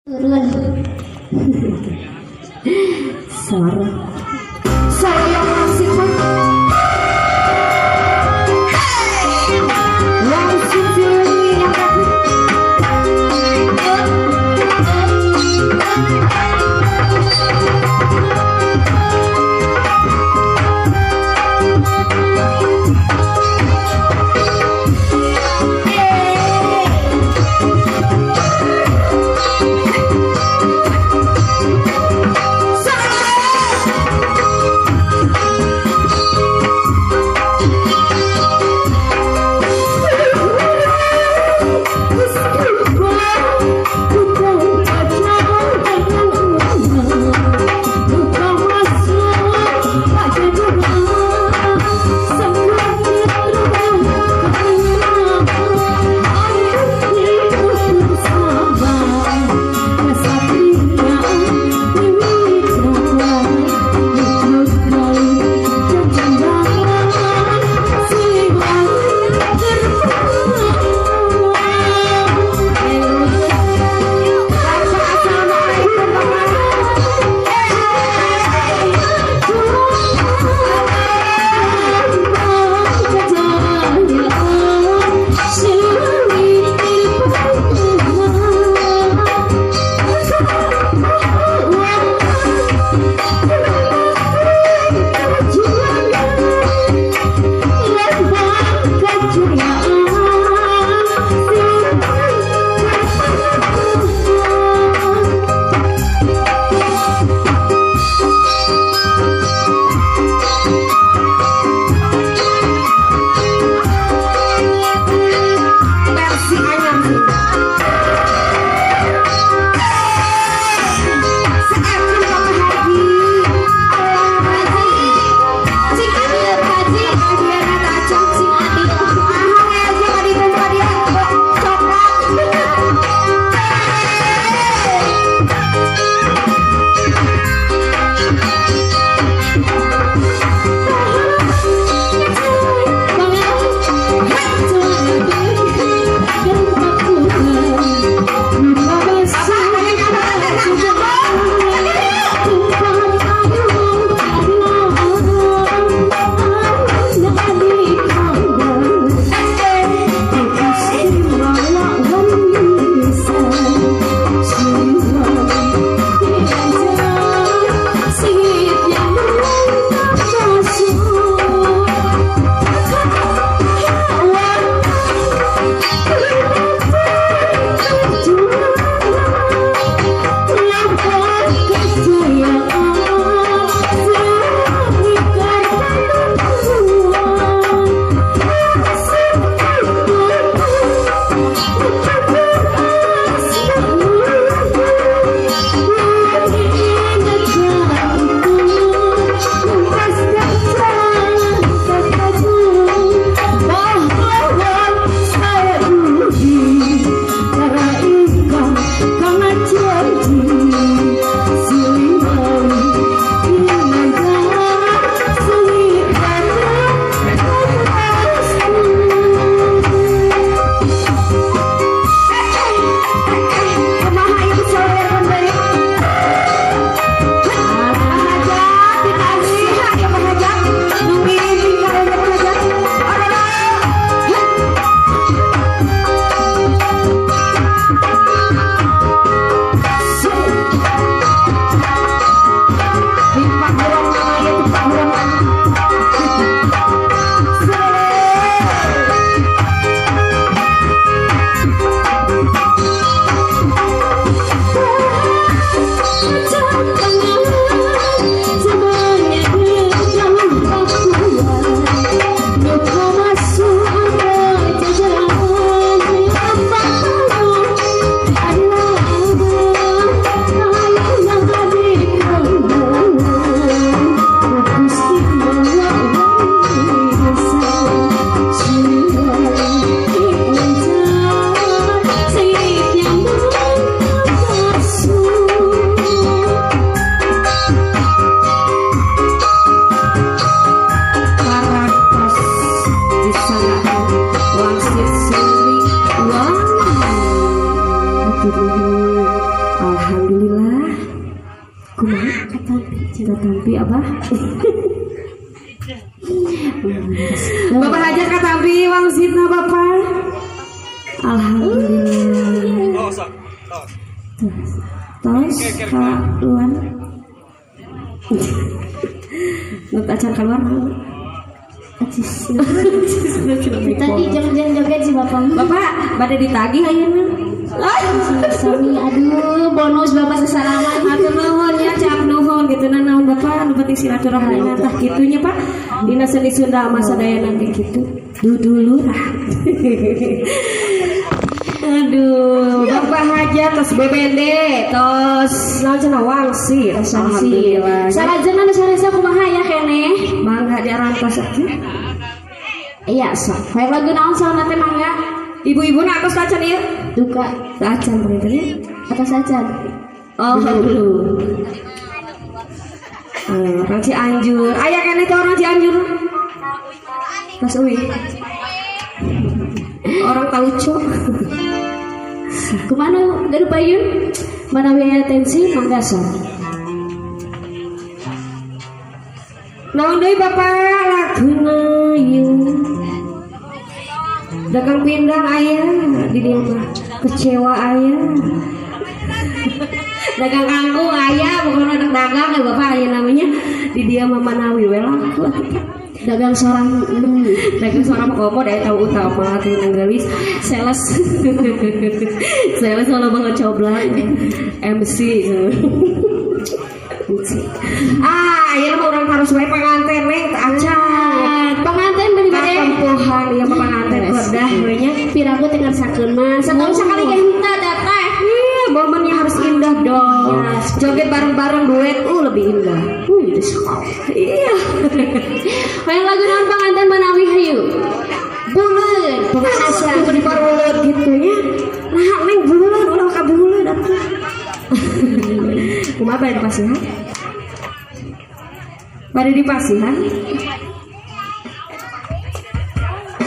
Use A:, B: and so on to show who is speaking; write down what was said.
A: Turun. Suara. Saya masih langsung yang tadi. Katampi abah. Bapak hajat katampi wangsitna Bapak. Alhamdulillah. Tos keluar. Nut acan keluar naon?
B: Acis. Tadi jangan joget si Bapak.
A: Bapak bade ditagih ayeuna.
B: Sami aduh bonus Bapak sesalaman.
A: Hatur nuhun ya cap nuhun kitu naon Bapak nu penting silaturahmi tah kitu nya Pak. Dina seni Sunda mah sadayana ge kitu. Dudulurah. Aduh, Bapak hajat tos BBD, tos naon cenah wangsit. Alhamdulillah.
B: Salajengna nu saresa kumaha ya keneh?
A: Mangga diarantos atuh.
B: Iya, sok. Hayang lagu naon sauna teh mangga?
A: Ibu-ibu na atos acan ieu?
B: Duka
A: Acan panginten nya.
B: Atos acan.
A: Oh, dulu. Orang Cianjur. Aya keneh teh orang Cianjur. Mas Uwi. Orang Tauco.
B: Kumana gaduh payun? Manawi aya atensi mangga sok.
A: Naon deui Bapak laguna ieu? Dagang pindang aya di dieu mah. Kecewa aya. Dagang kangkung aya, pokokna dagang ya Bapak aya namanya di dieu mah manawi we laku atuh Pak.
B: Dagang sorang
A: dagang sorang komo daya tahu utama tuh nanggelis sales. Sales kalau banget coblang MC. Ah, ayeuna mah urang harus wae panganten neng teu acan.
B: Panganten beli bade
A: katempuhan ieu mah panganten kedah we nya.
B: Piraku teh ngarsakeun mah satahun sakali ge henteu datang.
A: Iya, momennya harus indah dong. Joget bareng-bareng duet lebih indah. Iya.
B: Hayang lagu naon panganten manawi hayu? Buleud, pengasa
A: di baruleud kitu nya. Nah, neng buleud ulah ka buleud atuh. Kumaha bade dipasihan? Bade dipasihan?